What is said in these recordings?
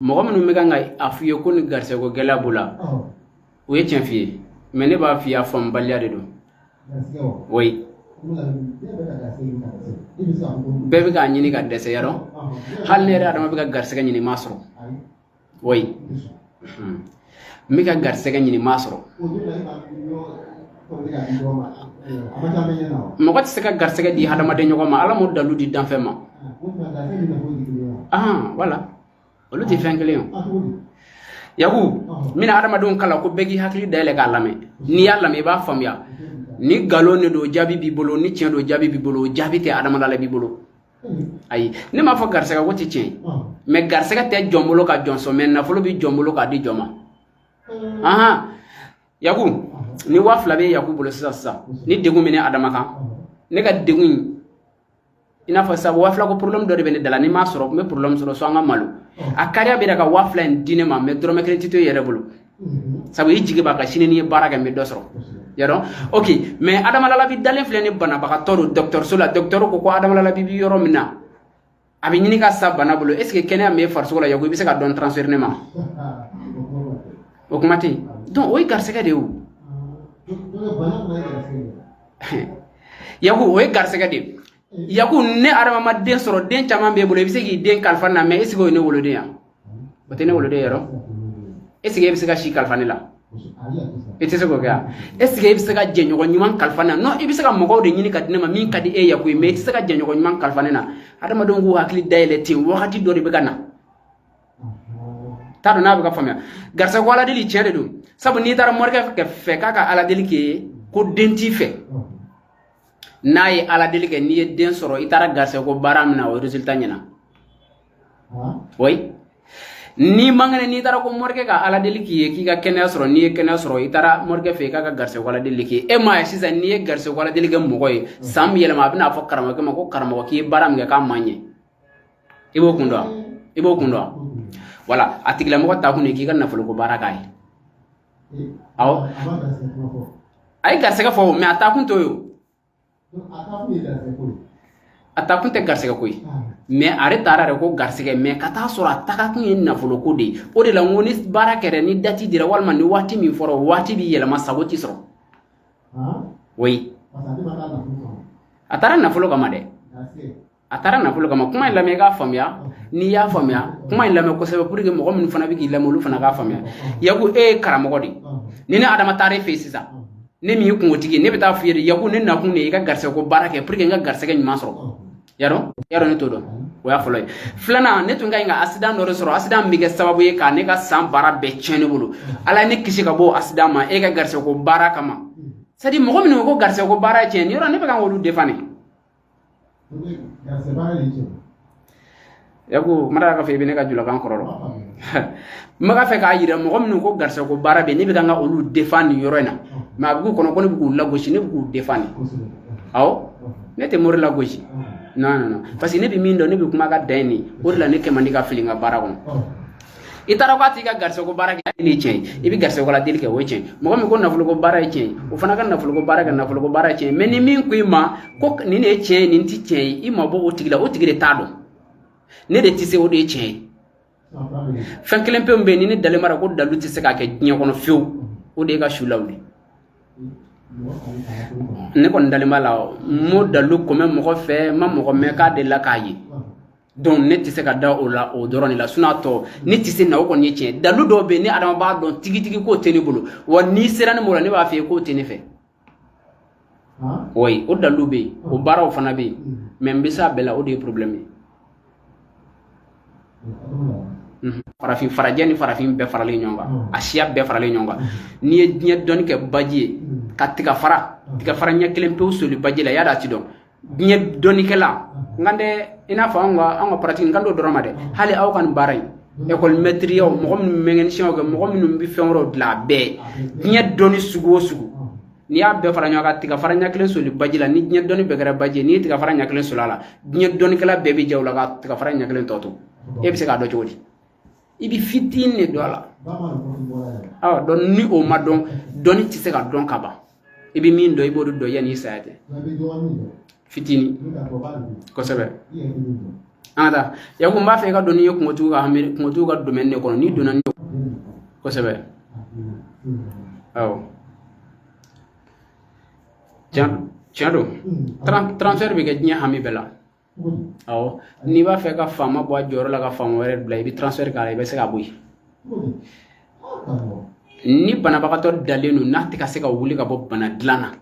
Mɔgɔ minnu bɛ kan ka a f'i ye ko ni garisɛgɛ ko gɛlɛya b'u la, o ye tiɲɛ f'i ye, mais ne b'a f'i ye, a faamubaliya de don. Oui, bɛɛ bɛ k'a ɲini ka dɛsɛ yarɔ. Hali ne yɛrɛ Adama bɛ ka garisɛgɛ ɲini, m'a sɔrɔ. Oui, n bɛ ka garisɛgɛ ɲini, m'a sɔrɔ. Mɔgɔ tɛ se ka garisɛgɛ di hadamaden ɲɔgɔn ma, Ala m'o dalu di danfɛn ma. Ah, voilà, olu tɛ fɛn kelen ye. Yaku, n bɛna hadamadenw kalan ko bɛɛ k'i hakili dayɛlɛ k'a lamɛn. N'i y'a lamɛn, i b'a faamuya. Ni nkalon de don, jaabi b'i bolo. Ni tiɲɛ don, jaabi b'i bolo. Jaabi tɛ adamada la b'i bolo. Ayi, ne m'a fɔ garisɛgɛ ko tɛ tiɲɛ ye, mais garisɛgɛ tɛ jɔn bolo ka jɔn sɔn, mais nafolo bɛ jɔn bolo k'a di jɔn ma. Ahan, Yaku, ni 2000 bɛ Yaku bolo sisan sisan, ni degun bɛ ne Adama kan, ne ka degun in, i n'a fɔ sisan 2000 ko problème dɔ de bɛ ne da la, ni n m'a sɔrɔ, n bɛ problème sɔrɔ, so an ka malo a kariya bɛ ka 2000 in di ne ma, mais dɔrɔmɛ kelen tɛ to i yɛrɛ bolo, sabu i jigi b'a kan sini n'i ye baara kɛ, n bɛ dɔ sɔrɔ yadɔn. Ok, mais Adama Lalabi dalen filɛ ni banabagatɔ don dɔgɔtɔrɔso la. Dɔgɔtɔrɔ ko ko Adama Lalabi bi yɔrɔ min na, a bɛ ɲini ka sa bana bolo. Est ce que kɛnɛya min bɛ farisogo la, Yaku, i bɛ se ka dɔn transfert ne ma? O kuma tɛ yen. Donc o ye garisɛgɛ de ye. O Yaku, o ye garisɛgɛ de ye. Yaku, ne Adama ma den sɔrɔ, den caman b'e bolo, i bɛ se k'i den kalifa ne na, mais est ce que o ye ne woloden ya? O tɛ ne woloden yɛrɛ. Est ce que e bɛ se ka si kalifa ne la? I tɛ se k'o kɛ wa? Est ce que e bɛ se ka jɛɲɔgɔn ɲuman kalifa ne na? Non, i bɛ se ka mɔgɔw de ɲini ka di ne ma min ka di e Yaku ye, mais i tɛ se ka jɛɲɔgɔn ɲuman kalifa ne na. Adamadenw k'u hakili dayɛlɛ ten, wagati dɔ de bɛ ka na. T'a dɔn n'a bɛ ka faamuya. Garisɛgɛ ko aladeli tiɲɛ de don, sabu n'i taara morikɛ fɛ k'a ka aladeli k'e ye ko den t'i fɛ, n'a ye aladeli kɛ, n'i ye den sɔrɔ, i taara garisɛgɛ ko baara min na, o résultat ɲɛna. Oui, n'i man kɛnɛ, n'i taara ko morikɛ ka aladeli k'i ye k'i ka kɛnɛya sɔrɔ, n'i ye kɛnɛya sɔrɔ, i taara morikɛ fɛ i k'a ka garisɛgɛ ko aladeli k'i ye, e m'a ye sisan, n'i ye garisɛgɛ ko aladeli kɛ mɔgɔ ye, san bɛ yɛlɛma, a bɛna fɔ karamɔgɔkɛ ma ko karamɔgɔ, k'i ye baara min kɛ k'a man ɲɛ. I b'o kun dɔn, i b'o kun dɔn. Wala a tigilamɔgɔ ta kun de k'i ka nafoloko baara k'a ye. Awɔ, a ye garisɛgɛ fɔ, mais a taa kun t'o ye o. A taa kun tɛ garisɛgɛ ko ye, mais a yɛrɛ taara yɛrɛ ko garisɛgɛ, mais ka taa sɔrɔ a taga kun ye nafolo ko de ye. O de la n ko ni baara kɛra, ni date dira walima ni waati min fɔra, o waati b'i yɛlɛma, sago ti sɔrɔ. Oui, a taara nafolo kama dɛ, a taara nafolo kama. Kuma in lamɛn, i k'a faamuya. N'i y'a faamuya, kuma in lamɛn kosɛbɛ pour que mɔgɔ minnu fana bɛ k'i lamɛn, olu fana k'a faamuya. Yaku, e ye karamɔgɔ de ye. Ni ne Adama taara e fɛ yen sisan, ne min ye kungotigi ye, ne bɛ taa f'i ye de, Yaku, ne nakun de ye i ka garisɛgɛ ko baara kɛ pour que n ka garisɛgɛ ɲuman sɔrɔ. Yarɔ, yarɔ, ne t'o dɔn. O y'a fɔlɔ ye. Filanan, ne tun ka ɲi ka accident dɔ de sɔrɔ, accident min bɛ kɛ sababu ye ka ne ka san baara bɛɛ tiɲɛ ne bolo. Ala ye ne kisi ka bɔ o accident ma e ka garisɛgɛ ko baara kama. C'est à dire, mɔgɔ minnu ko garisɛgɛ ko baara ye tiɲɛ, nin yɔrɔ ne bɛ kan k'olu défendre. Yaku, mara ka fɛ i bɛ ne ka julakan kɔrɔ dɔn. N bɛ fɛ k'a yira mɔgɔ minnu ko garisɛgɛ ko baara bɛ, ne bɛ kan ka olu défendre nin yɔrɔ in na, mais a bɛ k'u kɔnɔ ko ne bɛ k'u lagosi. Ne bɛ k'u défendre. Awɔ, ne tɛ mori lagosi. Non, non, non, parce que ne bɛ min dɔn, ne bɛ kuma ka dan ye nin. O de la ne kɛ man di ka fili n ka baara kɔnɔ. I taara k'a t'i ka garisɛgɛ ko baara kɛ, ni tiɲɛ ye, i bɛ garisɛgɛ ko la deli kɛ, o ye tiɲɛ. Mɔgɔ min ko nafolo ko baara ye tiɲɛ ye, o fana ka nafolo ko baara kɛ, nafolo ko baara ye tiɲɛ ye. Mais ni min ko i ma ko nin de ye tiɲɛ ye, nin ti tiɲɛ ye, i ma bɔ o tigi la, o tigi de t'a dɔn. Ne de tɛ se, o de ye tiɲɛ ye. Fɛn kelen pe min bɛ yen ni ne dalen b'a la ko dalu tɛ se k'a kɛ diɲɛ kɔnɔ fiyewu, o de ye ka su lawuli. Ne kɔni dalen b'a la, n m'o dalu ko mɛn mɔgɔ fɛ, n ma mɔgɔ mɛn k'a delila k'a ye. Donc ne tɛ se ka da o la, o dɔrɔn de la. Sinon a tɔ ne tɛ se na, o kɔni ye tiɲɛ. Dalu dɔw bɛ yen, ne Adama b'a dɔn tigitigi k'o tɛ ne bolo. Wa n'i sera ne ma o la, ne b'a f'i ye k'o tɛ ne fɛ. Oui, o dalu bɛ yen, o baaraw fana bɛ yen, mais n bɛ se a bɛɛ la, o de ye problème ye. Farafin farajɛ ni farafin bɛɛ faralen ɲɔgɔn kan, a siya bɛɛ faralen ɲɔgɔn kan. N'i ye diɲɛ dɔnni kɛ baji ye ka tiga fara ɲɛ kelen pewu soli baji la, y'a ti dɔn diɲɛ dɔnnikɛla. N kan tɛ i n'a fɔ anw ka pratique, n kan t'o dɔrɔn ma dɛ. Hali aw ka nin baara in, école maître yaw, mɔgɔ minnu bɛ mécanicien kɛ, mɔgɔ minnu bɛ fɛn wɛrɛw dilan, a bɛɛ diɲɛ dɔnni sugu o sugu, n'i y'a bɛɛ fara ɲɔgɔn kan, tiga fara ɲɛ kelen soli baji la, ni diɲɛ dɔnni bɛɛ kɛra baji ye, n'i ye tiga fara ɲɛ kelen soli a la, diɲɛ dɔnnikɛla bɛɛ bɛ ja o la ka tiga fara ɲɛ kelen tɔ to. E bɛ se k'a dɔn cogo di? I bɛ fitinin de dɔn a la. Awɔ, donc ni o ma dɔn, dɔnni tɛ se ka dɔn ka ban. I bɛ min dɔn, i b'o de dɔn yanni i saya cɛ. Fitinin kosɛbɛ. An ka taa. Yaku, n b'a fɛ i ka don n'i ye kungotigiw ka hami, kungotigiw ka domaine de kɔnɔ. N'i donna ni kosɛbɛ. Awɔ. Tiɲɛ don. Transfert bɛ kɛ diɲɛ hami bɛɛ la. Awɔ. N'i b'a fɛ ka faama bɔ a jɔyɔrɔ la ka faama wɛrɛ bila, i bɛ transfert k'a la, i bɛ se k'a bɔ yen. Ni banabagatɔ dalen don, n'a tɛ ka se ka wuli ka bɔ bana dilan na,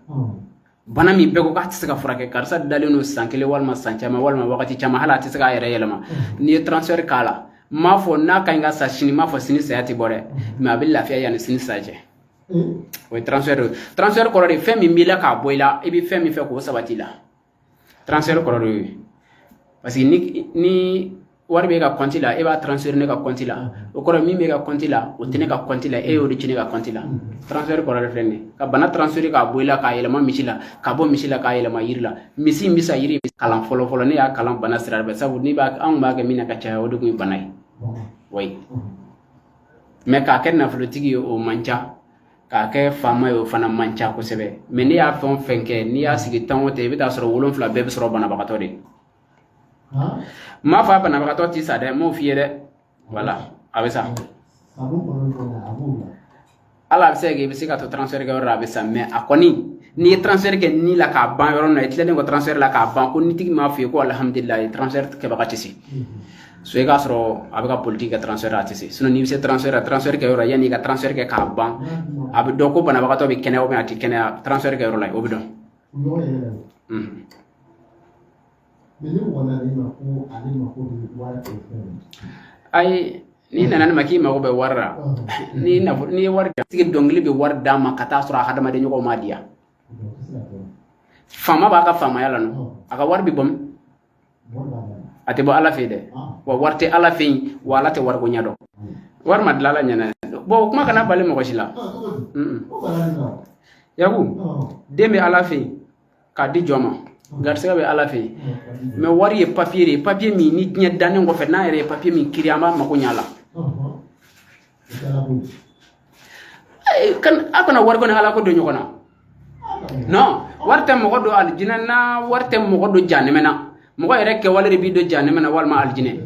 bana min bɛɛ ko k'a tɛ se ka furakɛ, karisa dalen don san kelen walima san caman walima wagati caman, hali a tɛ se k'a yɛrɛ yɛlɛma, n'i ye transfert k'a la, n m'a fɔ n'a ka ɲi ka sa sini, n m'a fɔ sini saya tɛ bɔ dɛ, mais a bɛ lafiya yanni sini saya cɛ. O ye transfert ye. Transfert kɔrɔ de, fɛn min b'i la k'a bɔ i la, i bɛ fɛn min fɛ k'o sabati i la. Transfert kɔrɔ de y'o ye. Parce que ni wari b'e ka compte la, e b'a transfert ne ka compte la, o kɔrɔ min b'e ka compte la, o tɛ ne ka compte la, e y'o de ci ne ka compte la. Transfert kɔrɔ de filɛ nin ye. Ka bana transfert k'a bɔ i la k'a yɛlɛma misi la, ka bɔ misi la k'a yɛlɛma yiri la. Misi in bɛ sa, yiri kalan fɔlɔ fɔlɔ, ne y'a kalan bana sira fɛ, sabu n'i b'a anw b'a kɛ min na ka caya, o de kun ye bana ye. Oui. Mais k'a kɛ nafolotigi ye, o man ca. K'a kɛ faama ye, o fana man ca kosɛbɛ. Mais ne y'a fɛn o fɛn kɛ, n'i y'a sigi tan o tan, i bɛ taa sɔrɔ 7 bɛɛ bɛ sɔrɔ banabagatɔ de. N m'a fɔ a banabagatɔ ti sa dɛ, n m'o f'i ye dɛ. Voilà, a bɛ sa. Ala, a bɛ se ka kɛ i bɛ se ka to transfert kɛ yɔrɔ la, a bɛ sa. Mais a kɔni, n'i ye transfert kɛ ni la k'a ban yɔrɔ min na, i tilalen kɔ transfert la k'a ban, ko nitigi m'a f'i ye ko alihamudulilayi, transfert kɛbaga tɛ se. So i k'a sɔrɔ a bɛ ka politique kɛ transfert, a tɛ se. Sinon n'i bɛ se transfert la, transfert kɛ yɔrɔ la, yanni i ka transfert kɛ k'a ban, a bɛ dɔn ko banabagatɔ bɛ kɛnɛya ou bien a tɛ kɛnɛya. Transfert kɛ yɔrɔ la, o bɛ dɔn. Ayi, n'i nana ne ma k'i mago bɛ wari la, n'i n'i ye wari sigi, dɔnkili bɛ wari d'a ma ka taa sɔrɔ a hadamaden ɲɔgɔnw m'a di yan. Faama b'a ka faamaya la nɔ, a ka wari bɛ bɔ min? A tɛ bɔ Ala fɛ yen dɛ. Wa wari tɛ Ala fɛ yen, wa Ala tɛ wariko ɲɛ dɔn. Wari ma dilan Ala ɲɛna. Bon, o kuma kana bali mɔgɔ si la. Yaku, den bɛ Ala fɛ yen k'a di jɔn ma, garisɛgɛ bɛ Ala fɛ yen. Mais wari ye papier de ye, papier min ni diɲɛ dannen kɔfɛ, n'an yɛrɛ ye papier min kiri, an b'a mako ɲɛ a la. A kana wari ko ni Ala ko don ɲɔgɔn na. Non, wari tɛ mɔgɔ don alijinɛ na, wari tɛ mɔgɔ don janɛmɛ na. Mɔgɔ yɛrɛ kɛwale de b'i don janɛmɛ na walima alijinɛ.